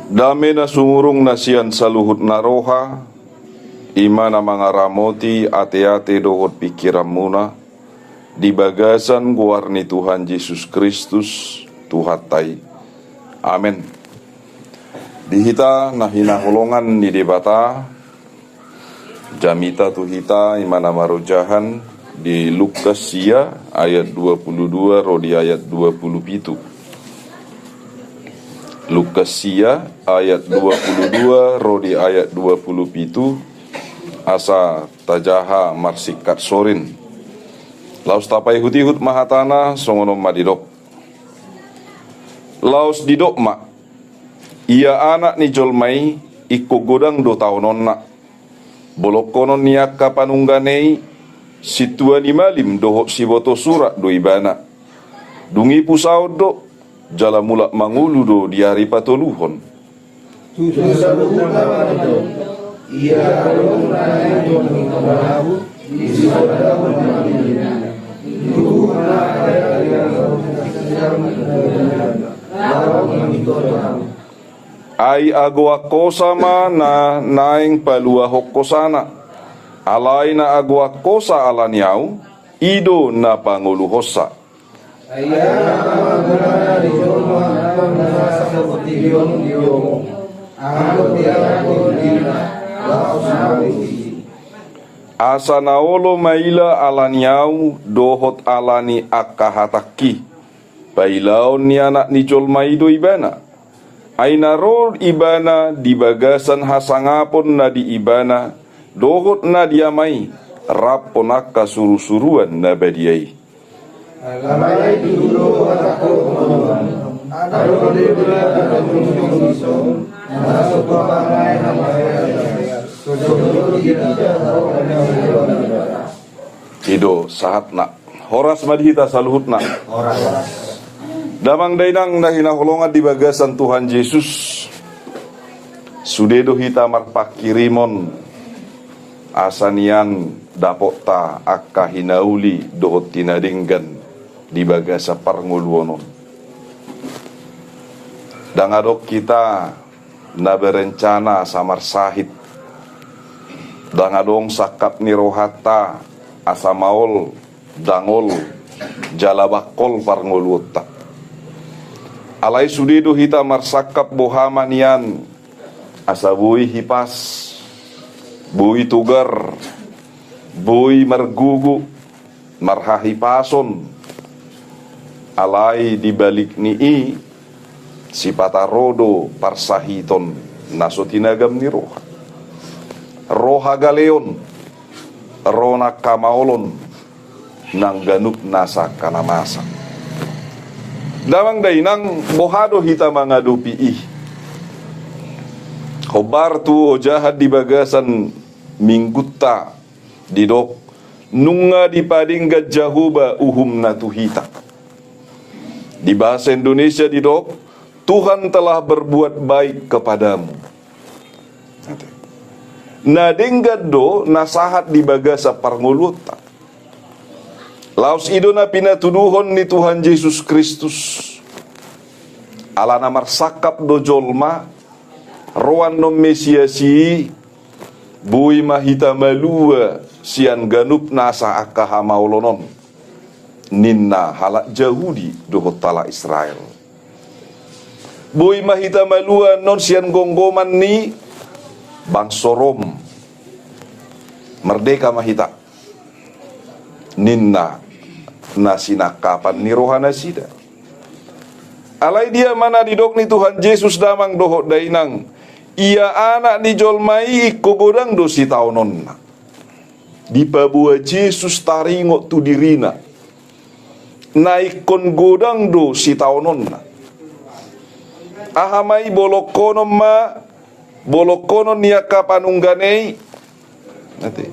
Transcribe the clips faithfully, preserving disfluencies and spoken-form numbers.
Dame na sumurung na sian saluhut na roha, i ma na mangaramoti ateate dohot pingkiranmuna, di bagasan goar ni Tuhan Jesus Kristus, Tuhanta i. Amen. Di hita na hinaholongan ni Debata, jamita tu hita i ma na marojahan di Lukas sia ayat dua puluh dua ro di ayat dua puluh pitu. Lukas sia ayat dua puluh dua ro di ayat dua puluh pitu, asa tajaha marsingkat sorin. Laos tapaihut-ihut ma hatana, songon on ma didok. Laos didok ma, ia Anak ni jolma i, ingkon godang do taononna. Bolongkonon ni angka panungganna i, sintua ni malim dohot siboto surat do ibana. Dung i pusaon do, jala mulak mangolu do di ari patoluhon. Tu saluhutna ma didok, ia adong na naeng mangihut ahu, di sipandahon na mangihut. Luhut ma ahu, laho mangihut ahu. Ai agoan hosa ma na naeng paluahon hosana. Alai na agoan hosa ala ni ahu, i do na pangoluhonsa. Ai aha ma gunana di jolma na masa portibi on diomong, anggo diago dina, laos mausi. Asa na olo maila ala ni ahu dohot ala ni angka hatangki, pailaon ni Anak ni jolma i do ibana. Ai na ro ibana di bagasan hasangapon na di ibana dohot na di Ama i, rap dohot angka surusuruan na badia i. Alai tutu do hatangku, adong do ibana na jongjong dison, na so hupangae hamatean, so tolu i. I do sahatna. Horas ma di hita saluhutna. Horas. Damang dainang na hinaholongan di bagasan Tuhan Jesus. Sude do hita marpangkirimon, asa nian dapotta angka hinauli dohot na denggan di bagasan parngoluon on. Ndang adong hita na berencana asa marsahit. Ndang adong sangkap ni rohanta asa maol, dangol, jala bangkol parngoluonta. Alai sude do hita marsangkap boha ma nian, asa boi hipas, boi togar, boi margogo, marhahipason. Alai di balik ni i, sipata ro do parsahiton na so tinagam ni roha. Ro hagaleon, ro angka hamaolon, nang ganup nasa angka na masa. Damang dainang, boha do hita mangadopi i? Hombar tu ojahan di bagasan minggunta, didok, nunga dipadenggan Jahowa uhumna tu hita. Di bahasa Indonesia didok, Tuhan telah berbuat baik kepadamu. Na denggan do na sahat di bagasan parngoluonta. Laos i do na pinatuduhon ni Tuhan Jesus Kristus. Alana marsangkap do jolma, ro annon Mesias i, boi ma hita malua sian ganup nasa angka hamaolon on, ninna halak Jahudi dohot halak Israel. Boi ma hita malua annon sian gomgoman ni bangso Rom. Merdeka ma hita, ninna na sinangkapan ni rohanasida. Alai dia ma na didok ni Tuhan Jesus, damang dohot dainang? Ia Anak ni jolma i ingkon godang do sitaononna. Dipaboa Jesus taringot tu dirina, na ingkon godang do sitaononna. Aha ma i? Bolongkonon ma, bolongkonon ni angka panungganna i,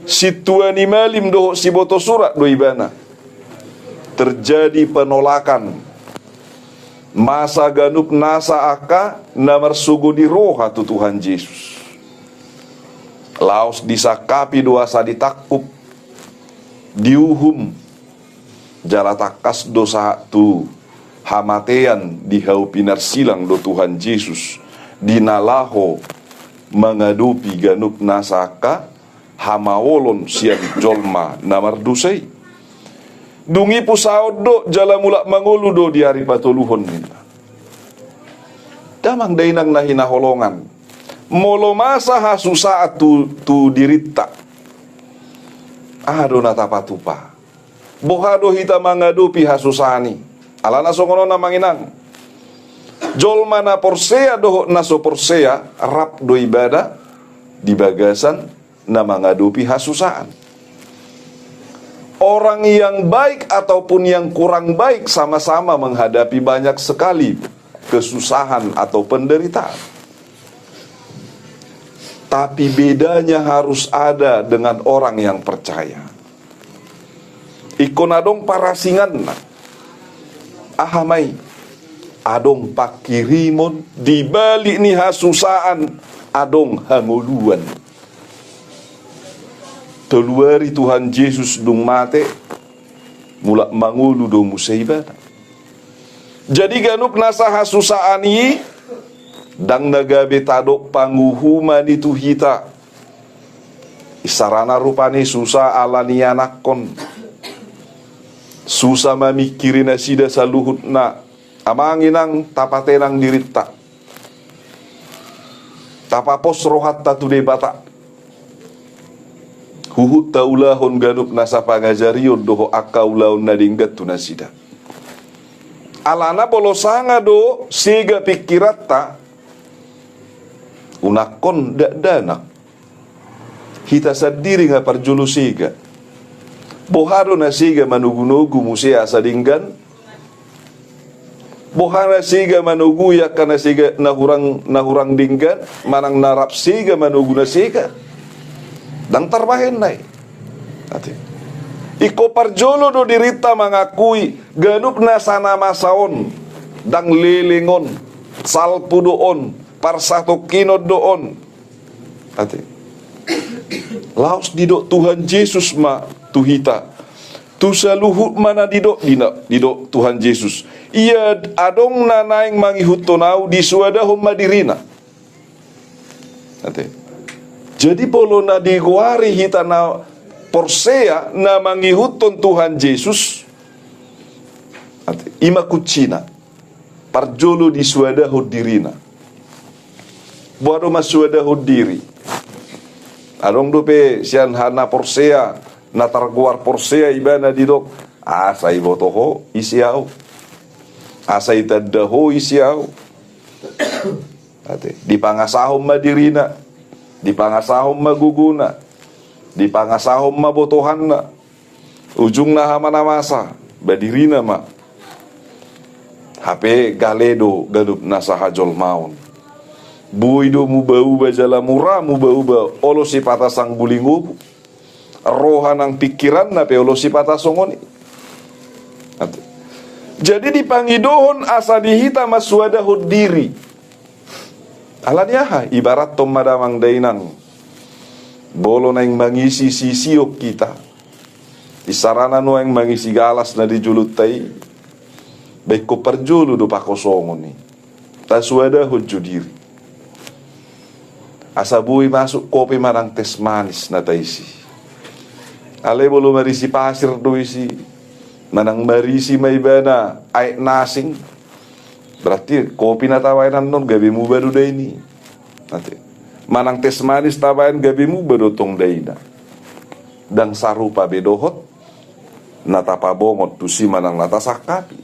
sintua ni malim dohot siboto surat do ibana. Terjadi penolakan. Masa ganup nasa angka na marsogo ni roha tu Tuhan Jesus. Laos disangkapi do asa ditangkup, diuhum, jala tangkas do sahat tu hamatean di hau pinarsilang do Tuhan Jesus. di na laho mangadopi ganup nasa angka hamaolon sian jolma na mardosa i. Dung i pusaon do jala mulak mangolu do di ari patoluhon ninna. Damang dainang na hinaholongan, molo masa hasusaan tu, tu dirinta, aha do na tapatupa? Boha do hita mangadopi hasusaan i? Alana songon on amang inang, jolma na porsea dohot na so porsea rap do ibana di bagasan na mangadopi hasusaan. Orang yang baik ataupun yang kurang baik sama-sama menghadapi banyak sekali kesusahan atau penderitaan. Tapi bedanya harus ada dengan orang yang percaya. Ingkon adong parasinganna. Aha ma i? Adong pangkirimon, di balik ni hasusaan adong hangoluan. Tolu ari Tuhan Jesus dung mate, mulak mangolu do muse ibana. Jadi ganup nasa hasusaan i, ndang na gabe tadok panguhuman i tu hita. Isarana rupani susa ala nianakhon. Susa mamingkiri nasida saluhutna. Amang inang, tapatenang dirinta. Tapapos rohanta tu Debata. Huhut taulahon ganup nasa pangajarion dohot angka ulaon na denggan tu nasida. Alana molo sanga do sega pingkiranta, unangkon dakdanak. Hita sandiri nga parjolo sega. Boha do na sega manogunogu muse asa denggan? Boha na sega manogoi angka na sega, na hurang, na hurang denggan, manang na rap sega manogu na sega? Ndang tarbahen na i. Ate. Ingkon parjolo do dirinta mangakui ganup nasa na masa on, ndang leleng on, salpu do on, parsatongkinon do on. Ate. Laos didok Tuhan Jesus ma tu hita. Tu saluhut ma na didok, dina, didok Tuhan Jesus. Ia adong na naeng mangihuthon ahu, disoadahon ma dirina. Ate. Jadi molo na digoari hita na porsea na mangihuthon Tuhan Jesus, ate, i ma kuncina. Parjolo disoadahon dirina. Boha do mansoadahon diri? Adong dope sian hana porsea, na targoar porsea ibana didok, asa iboto ho ise ahu. Asa itanda ho ise ahu. Ate, dipangasahon ma dirina, dipangasahon ma gogona, dipangasahon ma botohanna. Ujungna aha ma na masa? Ba dirina ma. Hape gale do ganup nasa hajolmaon. Boi do muba-uba jala mura muba-uba olo sipata sangguling obu. Roha nang pingkiranna pe olo sipata songon i. Ate. Jadi dipangidohon asa di hita mansoadahon diri. Ala ni aha? Ibarathon ma damang dainang, molo naeng mangisi sision hita, isarana nuaeng mangisi galas na di jolonta i, ba ingkon parjolo do pakosongon i. Tasoadahon jo diri. Asa boi masuk kopi manang teh manis na taisi. Alai molo marisi pasir do isi, manang marisi ma ibana aek na asing, berarti kopi na tabaen annon gabe muba do daini. Ate. Manang teh manis tabaen gabe muba do tong daina. Ndang sarupa be dohot na tapabongot tusi manang na tasangkapi.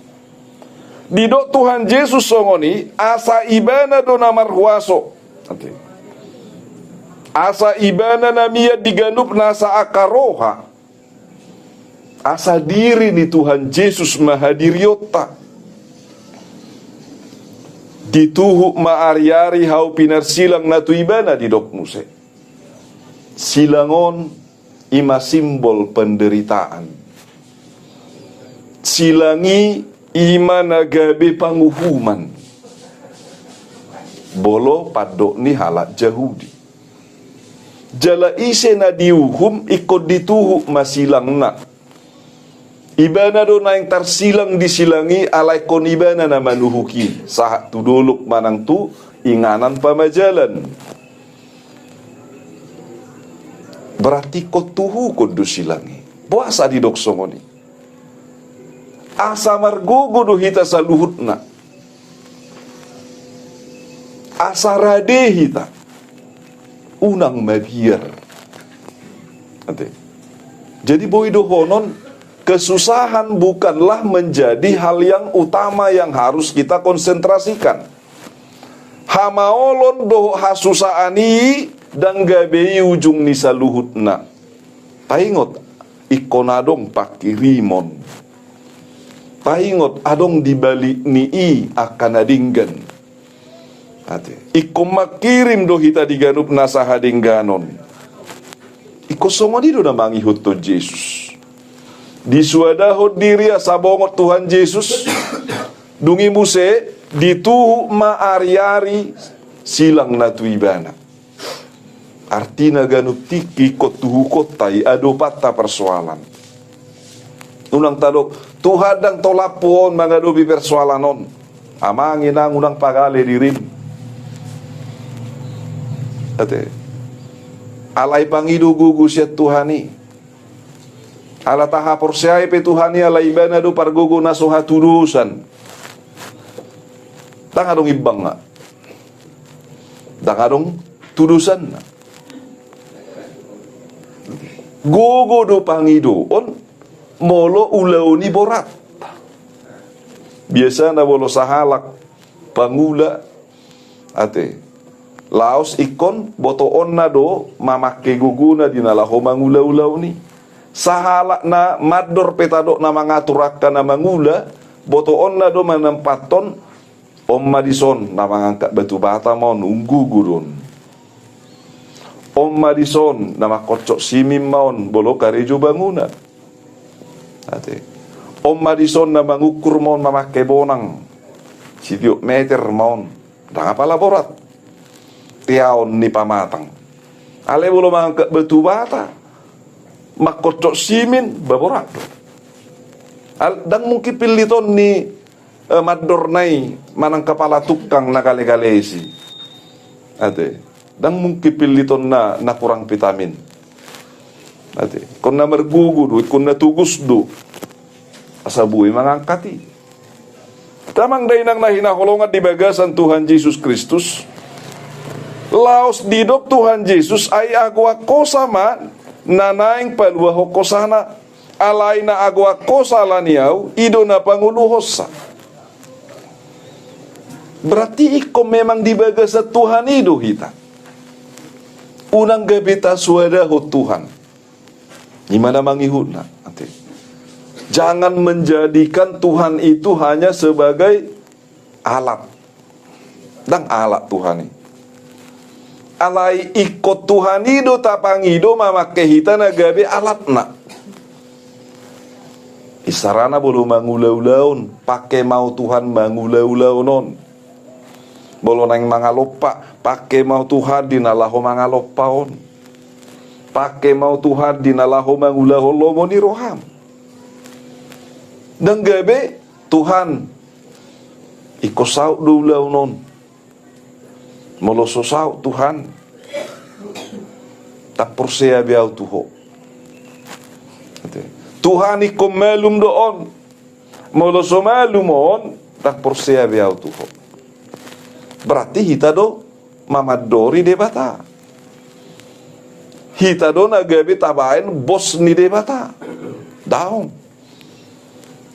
Didok Tuhan Jesus songon i, asa ibana do na marhuaso. Ate. Asa ibana na mian di ganup nasa angka roha. Asa diri ni Tuhan Jesus ma hadirionta. Dituhuk ma ari-ari hau pinarsilang na tu ibana didok muse. Silang on i ma simbol penderitaan. Silang i i ma na gabe panguhuman. Molo pandok ni halak Jahudi. Jala ise na diuhum ingkon dituhuk ma silangna. Ibana do naeng tarsilang di silang i, alai ingkon ibana na manuhuk i sahat tu dolok manang tu inganan pamajalan. Berarti ingkon tuhukon do silang i. Boasa didok songon i? Asa margogo do hita saluhutna. Asa rade hita. Unang mabiar. Ate. Jadi boi dohonon, kesusahan bukanlah menjadi hal yang utama yang harus kita konsentrasikan. Hamaolon dohot hasusaan i ndang gabe i ujung ni saluhutna. Paingot, ingkon adong pangkirimon. Paingot, adong di balik ni i angka na denggan. Ate. Ingkon mangkirim do hita di ganup nasa hadengganon. Ingkon songon i do na mangihuthon Jesus. Disuadahon diri asa bongot Tuhan Jesus. Dung i muse dituhuk ma ari-ari silang na tu ibana. Artina ganup tingki ingkon tuhukonta i adopanta persoalan. Unang tadok, Tuhan ndang tolaphu on mangadopi persoalan on. Amang inang unang pagale dirim. Ate. Alai pangido gogo sian Tuhan i. Ala tahaporseai pe Tuhan i ala ibana do pargogo na so hatudosan. Ndang adong imbangna. Ndang adong tudosanna. Gogo do pangidoon molo ulaon i borat. Biasana molo sahalak pangula, ate, laos ingkon botoonna do mamangke gogona di na laho mangula ulaon i. Sahalak na mandor pe tadok na mangatur angka na mangula, botoonna do manempathon, on ma dison na mangangkat batu bata ma on, umgogo do on. On ma dison na mangkonsok simin ma on, molo karejo bangunan. Ate. On ma dison na mangukur ma on mamangke bonang. Sitiop meter ma on. Ndang apala borat. Teaon ni pamatang. Alai molo mangangkat batu bata. Mangkonsok simin, ba borat do. Al-, ndang mungkin pilliton ni, eh, mandorna i manang kapala tukang na gale-gale isi. Ate. Ndang mungkin pillitonna na kurang vitamin. Ate, ingkon na margogo do, ingkon na tugus do. Asa boi mangangkat i. Damang dainang na hinaholongan di bagasan Tuhan Jesus Kristus. Laos didok Tuhan Jesus, ai agoan hosa ma na naeng paluahon hosana. Alai na agoan hosa ala ni au, i do na pangoluhonsa. Berarti ingkon memang di bagasan Tuhan i do hita. Unang gabe tasuadahon Tuhan. I ma na mangihutna. Ate. Jangan menjadikan Tuhan itu hanya sebagai alat. Ndang alat Tuhan i. Alai ingkon Tuhan i do tapangido mamangke hita na gabe alatna. Isarana molo mangula ulaon, pangke ma au Tuhan mangula ulaon on. Molo naeng mangalompa, pangke ma au Tuhan di na laho mangalompa on. Pangke ma au Tuhan di na laho mangulahon lomo ni roham. Ndang gabe Tuhan, ingkon saut do ulaon on. Molo so saut Tuhan, ndang porsea be au tu ho. Tuhan ingkon malum do on. Molo so malum on, ndang porsea be au tu ho. Berarti hita do mamandori Debata. Hita do na gabe tabaen bos ni Debata. Daong.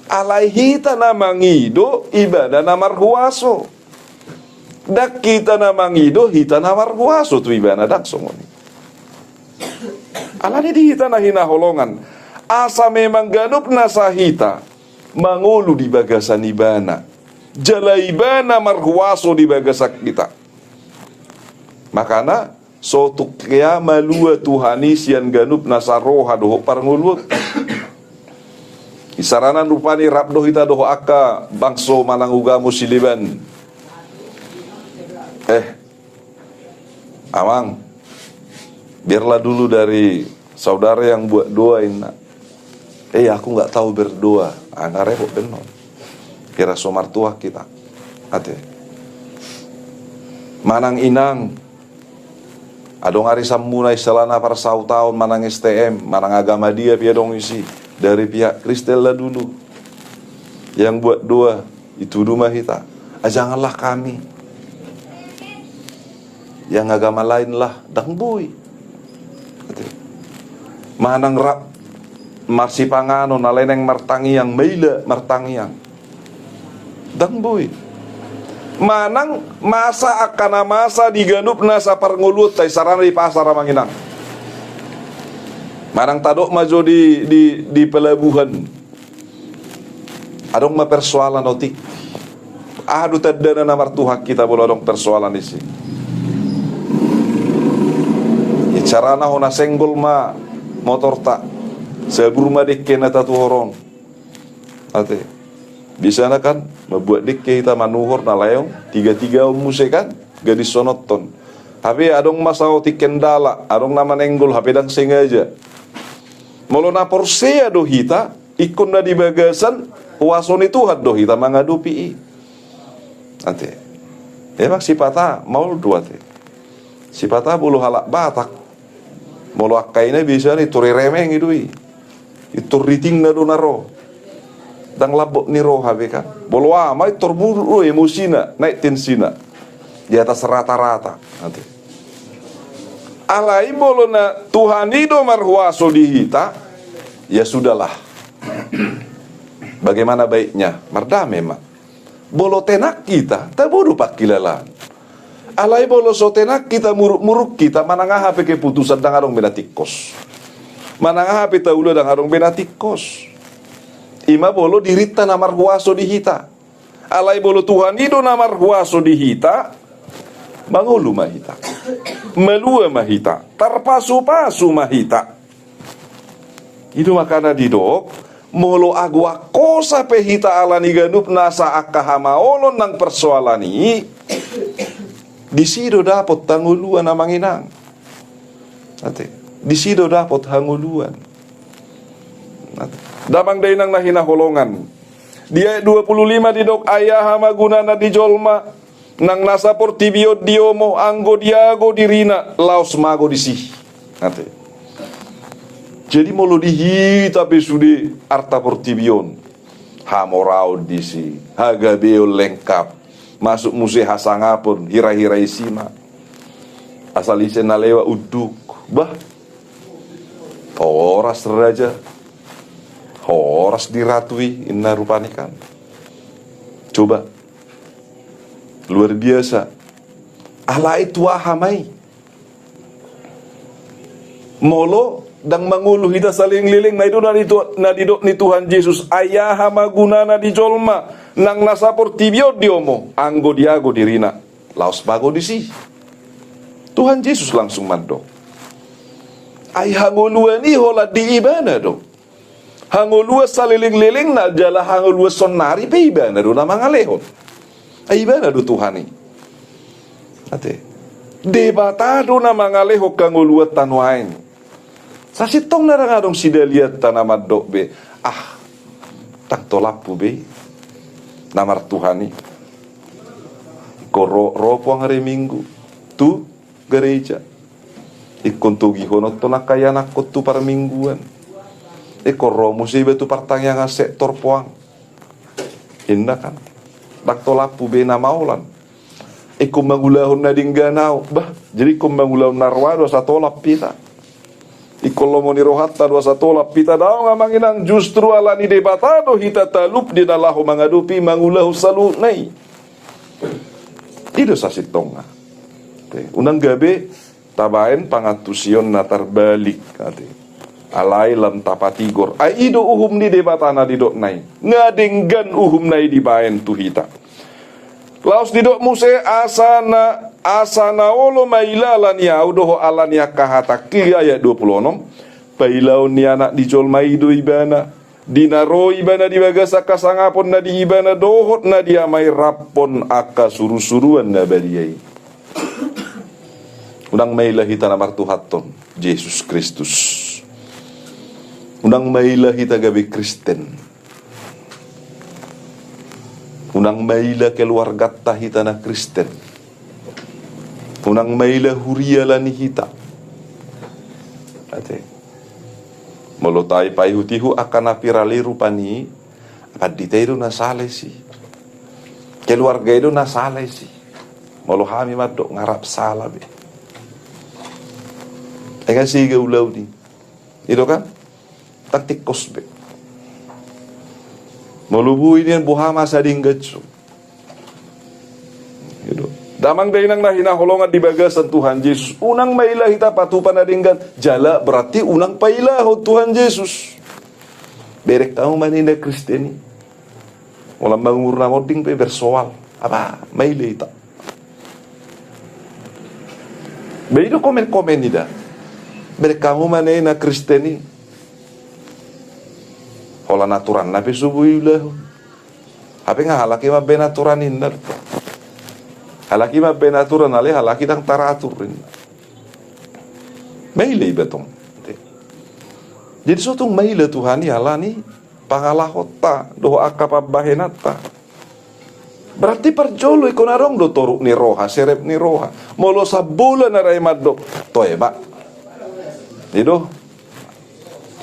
Alai hita na mangido Ibana na marhuaso. Ndang hita na mangido hita na marhuaso tu Ibana, ndang songon i. Alani di hita na hinaholongan, asa memang ganup nasa hita mangolu di bagasan Ibana, jala Ibana marhuaso di bagasan hita. Makana, so tung hea malua Tuhan i sian ganup nasa roha dohot parngoluon. Isarana rupani rap do hita dohot angka bangso manang ugamo sileban. Eh, Amang, biarlah dulu dari saudara yang buat doa, inna. Eh, aku nggak tahu berdoa. Ah, nggak repot benon. Kira so martuak hita. Ate. Manang inang, adong arisanmuna i, salana parsautaon manang S T M, manang agama dia pe adong isi, dari pihak Kristen lah dulu. Yang buat doa, ditudu ma hita. Ah, janganlah kami. Yang agama lain lah, ndang boi. Manang rap marsipanganon, alai naeng martangiang, maila martangiang. Ndang boi. Manang masa angka na masa di ganup nasa parngoluonta i, sarana di pasar, amang inang. Manang tadok ma jo di, di, di pelabuhan. Adong ma persoalan otik. Aha do tandana na martuhak hita molo adong persoalan isi? Icarana hona senggol ma motorta, sabur ma dengke na tatuhor on. Ate. Biasana kan, mambuat dengke hita manuhor na lae on, tiga-tiga on muse kan, gadis sononton. Hape adong ma saotik kendala, adong na manenggol, hape ndang sengaja. Molo na porsea do hita, ingkon na di bagasan huaso ni Tuhan do hita mangadopi i. Ate. Emang sipata maol do ate. Sipata molo halak Batak, molo angka ina biasana i tor i remeng i do i. I tor ritingna do na ro. Ndang lambok ni roha be kan. Molo ama i tor muruk do emosina, naik tensina. Di atas rata-rata. Ate. Alai molo na Tuhan i do marhuaso di hita, ya sudahlah. Bagaimana baiknya? Mardame ma. Molo tenang hita, tabo do pangkilalaan. Alai molo so tenang hita, muruk-muruk hita, manang aha pe keputusan, ndang adong be na tingkos. Manang aha pe taula, ndang adong be na tingkos. Ima molo dirinta na marhuaso di hita. Alai molo Tuhan i do na marhuaso di hita, mangolu ma hita, malua ma hita, tarpasu-pasu ma hita. I do makana didok, molo agoan hosa pe hita ala ni ganup nasa angka hamaolon nang persoalan i, disi do dapot hangoluan, amang inang. Ate, disi do dapot hangoluan. Ate. Damang dainang na hinaholongan. Di ayat dua puluh lima didok, ai aha ma gunana di jolma, nang nasa portibi on diomo, anggo diago dirina, laos mago disi. Ate. Jadi molo di hita pe sude arta portibi on, hamoraon disi, hagabeon lengkap, masuk muse hasangapon, hira-hira isi ma. Asal ise na lewat unduk, bah, horas raja, horas di ratu i, inna rupani kan. Coba. Luar biasa. Alai tu aha ma i? Molo ndang mangolu hita saleleng-leleng, na i do na di tu-, na didok ni Tuhan Jesus, ai aha ma gunana di jolma, nang nasa portibi on diomo, anggo diago dirina, laos mago disi. Tuhan Jesus langsung mandok, ai hangoluan i holan di ibana do. Hangoluan saleleng-lelengna jala hangoluan saonnari pe ibana do na mangalehon. Ai ibana do Tuhan i. Ate. Debata do na mangalehon hangoluan tano aeng. Sasintongna ndang adong sidalianta na mandok be, ah, ndang tolaphu be na martuhan i. Ingkon ro, ro puang ari Minggu tu gareja. Ingkon togihononhon angka ianakhon tu parmingguan. Ingkon ro muse iba tu partangiangan sektor puang, inna kan. Ndang tolaphu be na maolan. Ingkon mangulahon na denggan au. Bah, jadi ingkon mangulahon na roa do asa tolap hita. Ingkon lomo ni rohanta do asa tolap hita. Daong, amang inang, justru ala ni Debata do hita talup di na laho mangadopi, mangulahon saluhutna i. I do sasintongna. Oke, unang gabe tabaen pangantusion na tarbalik, ate. Alai lam tapatigor. Ai i do uhum ni Debata na didokna i. Nga denggan uhumna i dibaen tu hita. Laos didok muse, asa na, asa na olo maila ala ni au dohot ala ni angka hatangki, ayat dua puluh onom. Pailaon ni Anak ni jolma i do ibana. Di na ro ibana di bagasan hasangapon na di ibana dohot na di Ama i raphon angka surusuruan na badia i. Unang maila hita na martuhanhon Jesus Kristus. Unang maila hita gabe Kristen. Unang maila keluarganta hita na Kristen. Unang maila huria ala ni hita. Ate. Molo tapaihut-ihut angka na viral i rupani, pandita i do na sala disi. Keluarga i do na sala disi. Molo hami mandok nga rap sala be. Ega si gaula udi. I do kan? Taktik kos be. Molo boi nian boha ma sadenggan so. Gitu. Damang dainang na hinaholongan di bagasan Tuhan Jesus. Unang maila hita patupa na denggan. Jala berarti unang pailahon Tuhan Jesus. Bereng hamu ma na Kristen i. Molo umur na monding pe bersoal. Apa? Maila hita. Be i do komen-komen i da. Bereng hamu ma na Kristen i. Holan aturan na pe so boi ulahon. Hape nga halak i mambaen aturan inna. Halak i mambaen aturan alai halak i ndang taratur inna. Maila iba tong. Jadi so tung maila Tuhan i ala ni pangalahonta dohot angka pambahenanta. Berarti parjolo ingkon adong do toruk ni roha, serep ni roha. Molo sambola na rai mandok, toe ma. I do.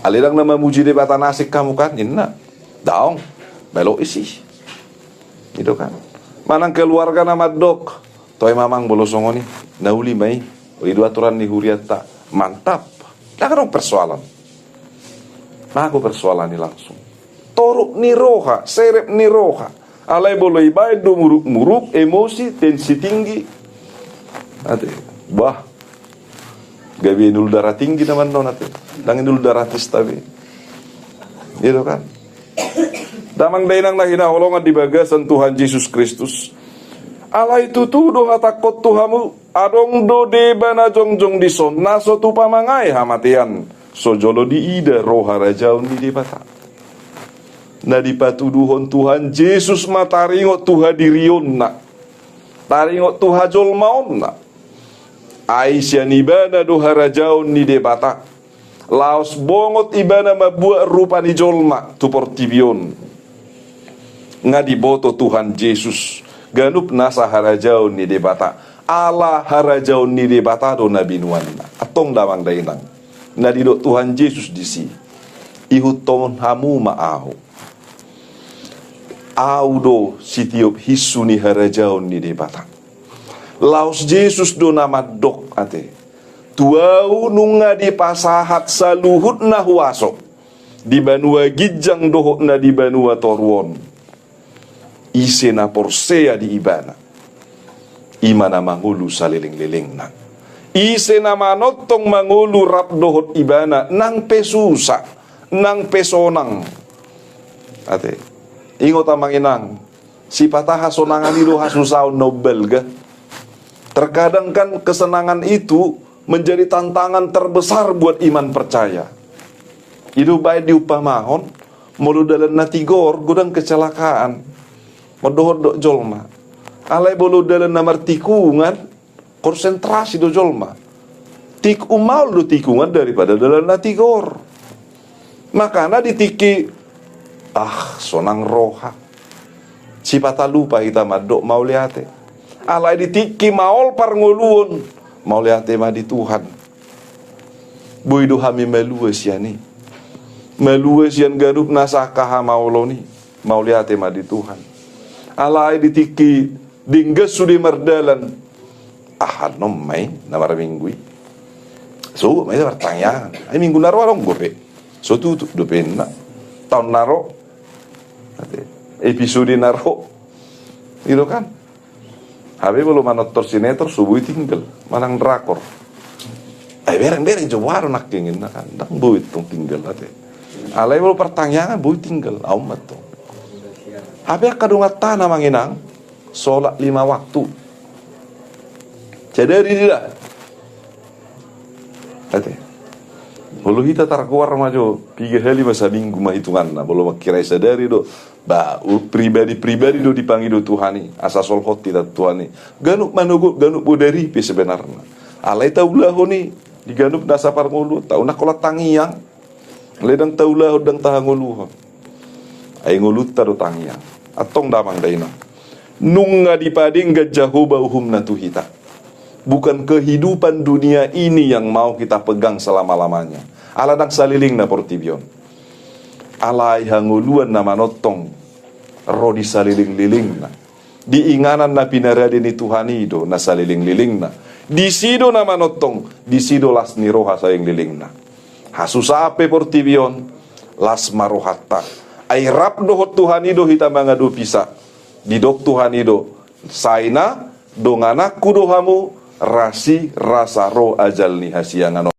Alai ndang na mamuji Debata na asing hamu kan, inna. Daong. Melo isi. I do kan. Manang keluarga na mandok, toe ma amang molo songon i. Na uli ma i. I do aturan ni hurianta. Mantap. Ndang adong persoalan. Nga adong persoalan i langsung. Toruk ni roha, serep ni roha. Alai molo ibaen do muruk-muruk, emosi, tensi tinggi. Ate, bah. Gabe indul darah tinggi nama non ate. Ndang indul darah tista be. Gitu kan? Damang dainang na hinaholongan di bagasan Tuhan Jesus Kristus. Alai tutu do hatangkon tu hamu, adong do deba na jongjong dison, na so tupa mangae hamatean. So jolo diida ro harajaon ni Debata. Na dipatuduhon Tuhan Jesus ma taringot tu hadirionna, taringot tu hajolmaonna. Ai sian ibana do harajaon ni Debata. Laos bongot ibana mambuat rupa ni jolma tu portibi on. Nga diboto Tuhan Jesus ganup nasa harajaon ni Debata. Ala harajaon ni Debata do na binuanna. Antong damang dainang. Na didok Tuhan Jesus disi. Ihuthon hamu ma ahu. Ahu do sitiop hinsu ni harajaon ni Debata. Laos Jesus do na mandok ate. Tu ahu nunga dipasahat saluhut na huaso. Di banua ginjang dohot na di banua toru on. Ise na porsea di ibana. I ma na mangolu saleleng-lelengna. Ise na manongtong mangolu rap dohot ibana nang pe susa, nang pe sonang. Ate. Ingot amang inang. Sipata hasonangan i do hasusaon na umbalga. Terkadang kan kesenangan itu menjadi tantangan terbesar buat iman percaya. I do baen diumpamahon, molo dalan na tigor, godang kecelakaan. Mandohot do jolma. Alai molo dalan na martikungan, konsentrasi do jolma. Tik umaol do tikungan daripada dalan na tigor. Makana di tingki, ah, sonang roha. Sipata lupa hita mandok mauliate. Alai di tingki maol parngoluon, mauliate ma di Tuhan. Boi do hami malua sian i. Malua sian ganup nasa angka hamaolon i, mauliate ma di Tuhan. Alai di tingki denggan sude mardalan. Aha non ma i na marminggu i. So, ma i martangiangan. Ai minggu na ro adong dope. So tutup dope inna. Taon na ro. Ate, episode na ro. I do kan. Hape molo manonton sinetron so boi tinggal. Manang drakor. Ai bereng-bereng jo boha do nangkin inna kan. Ndang boi tong tinggal ate. Alai molo partangiangan boi tinggal. Aum ma tong. Hape angka donganta na manginang. Solat lima waktu. Sadari do da. Ate. Molo hita targoar ma jo, piga hali ma saminggu ma hitunganna. Molo mangkirai sadari do. Ba, u-, pribadi-pribadi do dipangido Tuhan i. Asa solhot hita Tuhan i. Ganup manogot, ganup bodari pe sebenarna. Alai taulahon i. Di ganup nasa parngoluonta. Unang holan tangiang. Alai ndang taulahon, ndang tahangoluhon. Ai ngolunta do tangiang. Antong damang dainang, nunga dipadenggan Jahowa uhumna tu hita. Bukan kehidupan dunia ini yang mau kita pegang selama-lamanya. Ala ndang salelengna portibi on. Alai hangoluan na manongtong ro di saleleng-lelengna. Di inganan na pinarade ni Tuhan i do na saleleng-lelengna. Disi do na manongtong, disi do las ni roha saleleng-lelengna. Hasusaan pe portibi on, las ma rohanta. Ai rap dohot Tuhan i do hita mangadopisa. Didok Tuhan i do, sai na dongananku do hamu, rasi rasa ro ajal ni hasiangan on.